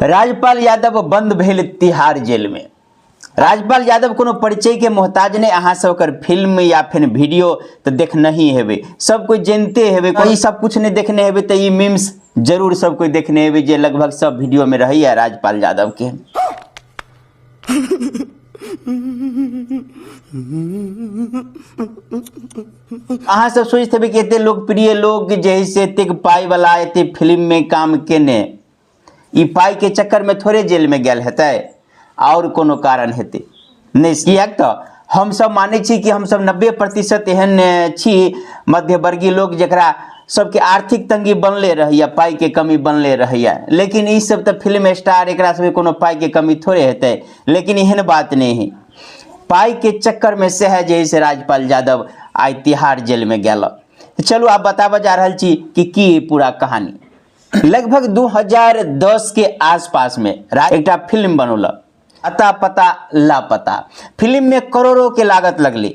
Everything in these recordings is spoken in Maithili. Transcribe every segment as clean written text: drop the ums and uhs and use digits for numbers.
राजपाल यादव बंद भेल तिहाड़ जेल में। राजपाल यादव कोनो परिचय के मोहताज नहीं, अहाँ सब ओकर फिल्म या फिर वीडियो तो देखने ही हेबे, सब कोई जानते हेबे, कोई सब कुछ नहीं देखने हेबे तो ई मीम्स जरूर सब कोई देखने हेबे जे लगभग सब वीडियो में रही है राजपाल यादव के। अहाँ सब सोचते हेबे कि एते लोकप्रिय लोग जे है से एतेक पाई वाला एते फिल्म में काम केने, ई पाई के चक्कर में थोड़े जेल में गेल हेतै, और कोनो कारण हेतै नहीं। किएक तऽ हम सब मानै छी कि हम सब 90% एहन छी मध्यवर्गीय लोग जकरा सबके आर्थिक तंगी बनले रहैया, पाई के कमी बनले रहैया, लेकिन ई सब तऽ फिल्म स्टार एकरा सबके कोनो पाई के कमी थोड़े हेतै। लेकिन एहन बात नहीं है, पाई के चक्कर में सह जे है से राजपाल यादव आइ तिहाड़ जेल में गेल। चलू आब बताबऽ जा रहल छी कि की पूरा कहानी। लगभग 2010 के आसपास में एकटा फिल्म बनौलक अता पता लापता। फिल्म में करोड़ों के लागत लगली।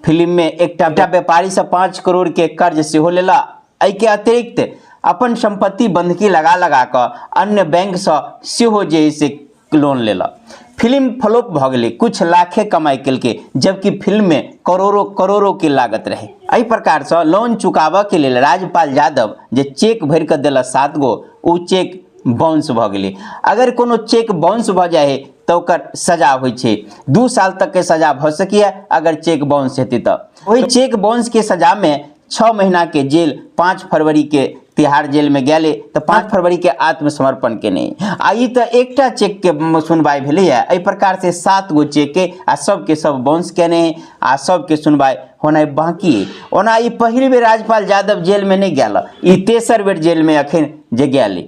फिल्म में एकटा व्यापारी से 5 करोड़ के कर्ज सेहो लेला। एहिके अतिरिक्त अपन संपत्ति बंधकी लगा लगा कऽ अन्य बैंक से सेहो जे से लोन लेलक। फिल्म फ्लॉप भऽ गेलै, कुछ लाखे कमाई केलकै, जबकि फिल्म में करोड़ों करोड़ों के लागत रहे। एहि प्रकार से लोन चुकाबऽ के लेल राजपाल यादव जे चेक भरि कऽ देलक 7 गो, ओ चेक बाउंस भऽ गेलै। अगर कोनो चेक बाउंस भऽ जाइ है तऽ ओकर सजा होइ छै, 2 साल तक के सजा भऽ सकैए अगर चेक बाउंस हेतै तऽ। ओहि चेक बाउंस के सजा में 6 महीना के जेल 5 फरवरी के तिहाड़ जेल में गेलै तऽ 5 फरवरी के आत्मसमर्पण केने। आ ई तऽ एकटा चेक के सुनवाई भेलैए, एहि प्रकार से 7 गो चेक के आ सबके सब बाउंस केने आ सबके सुनवाई होनाइ बाकी। ओना ई पहिल बेर राजपाल यादव जेल में नहि गेल, ई तेसर बेर जेल में अखन जे गेल।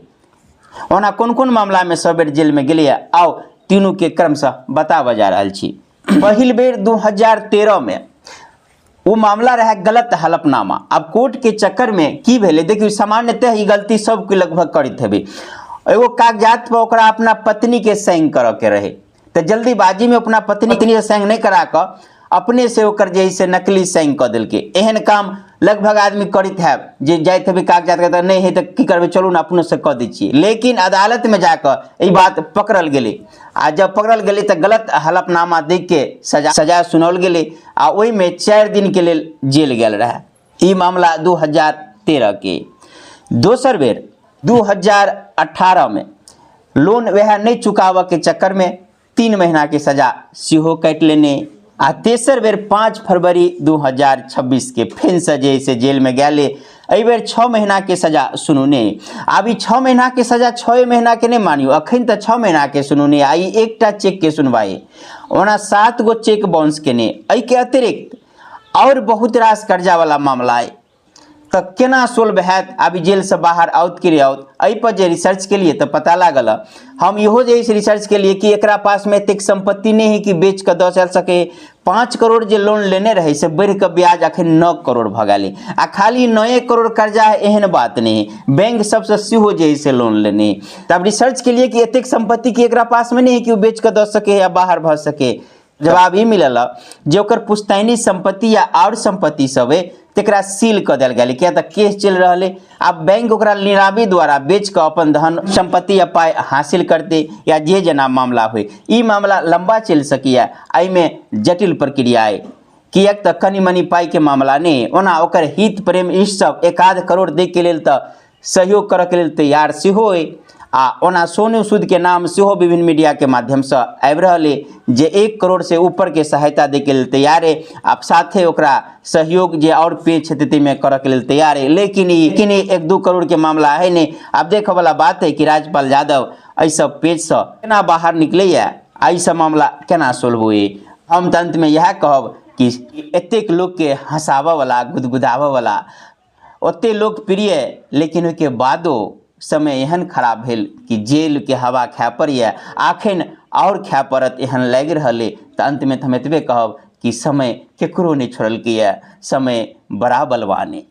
ओना कोन कोन मामला में सब बेर जेल में गेलैए आउ तीनू के क्रमशः बताबऽ जा रहल छी। पहिल बेर 2013 में वो मामला रहे गलत हलफनामा। अब कोर्ट के चक्कर में की भेलै देखियौ, सामान्यतः ई गलती सबके लगभग करैत हेबै। एगो कागजात पर ओकरा अपना पत्नी के साइन करऽ के रहे तऽ जल्दीबाजी में अपना पत्नी के साइन नहीं करा कऽ अपने से ओकर जे है से नकली साइन कऽ देलकै। एहन काम लगभग आदमी करैत हैब जे जाइत हेबै कागजात के तऽ नहीं है तऽ की करबै, चलू ने अपनो से कऽ दै छियै। लेकिन अदालत में जाकऽ ई बात पकड़ल गेलै आ जब पकड़ल गेलै तऽ गलत हलफनामा दे के सजा सुनाओल गेलै आ ओहिमे 4 दिन के लेल जेल गेल रहे। ई मामला 2013 के। दोसर बेर 2018 में लोन वएह नहीं चुकाबऽ के चक्कर में 3 महीना के सजा सेहो काटि लेने। आ तेसर बेर 5 फरवरी 2026 के फेर से जे से जेल में गेले। एहि बेर 6 महीना के सजा सुनौने। आब ई 6 महीना के सजा 6 महीना के नहीं मानियो, अखन तऽ 6 महीना के सुनौने आ ई एकटा चेक के सुनवाई। ओना 7 गो चेक बाउंस केने। एहि के अतिरिक्त और बहुत रास कर्जा वाला मामला है तऽ केना सोल्व हैत, आब जेल से बाहर आउत कि नहि आउत, एहि पर जे रिसर्च केलिए तऽ पता लागल। हम इहो जे रिसर्च केलिए कि एकरा पास में एतेक संपत्ति नहीं है कि बेच कऽ दऽ चल सके। 5 करोड़ जे लोन लेने रहे से बढ़ि कऽ ब्याज अखन 9 करोड़ भऽ गेलै आ खाली 9 करोड़ कर्जा है एहन बात नहीं, बैंक सबसे सेहो जे है से लोन लेने। तब रिसर्च केलिए कि एतेक संपत्ति कि एकरा पास में नहीं है कि ओ बेच कऽ दऽ सके या बाहर भऽ सके। जवाब ई मिलल जे ओकर पुश्तैनी संपत्ति या और संपत्ति सब है तकरा सील कऽ देल गेलै, किया तऽ केस चलि रहल है। आब बैंक ओकरा नीलामी द्वारा बेच कऽ अपन धन संपत्ति या पाइ हासिल करतै या जे जेना मामला होइ। ई मामला लंबा चलि सकैए, एहिमे जटिल प्रक्रिया अइ, किएक तऽ कनि मनि पाइके मामला नहि। ओना ओकर हित प्रेम इष्ट सब 1-आध करोड़ दैके लेल तऽ सहयोग करऽके लेल तैयार सेहो अइ। आ ओना सोनू सूद के नाम सेहो विभिन्न मीडिया के माध्यम से आबि रहल अइ जे 1 करोड़ से ऊपर के सहायता दैके लेल तैयार अइ आ साथे ओकरा सहयोग जे और पेच हेतै ताहिमे करऽके लेल तैयार अइ। लेकिन ई 1-2 करोड़ के मामला है नहीं। आब देखऽ वाला बात है कि राजपाल यादव एहि सब पेच से केना बाहर निकलैया आ ई सब मामला केना सोल्व होई। हम तऽ अंत में इएह कहब कि एतेक लोक के हंसाबऽ वाला गुदगुदाबऽ वाला ओते लोकप्रिय, लेकिन ओहिके बादो समय एहन खराब भेल कि जेल के हवा खाय पड़ैए, आखन और खाय पड़त एहन लागि रहल अइ। तऽ अंतमे तऽ हम एतबे कहब कि समय केकरो नहि छोड़लकैए, समय बड़ा बलवान अइ।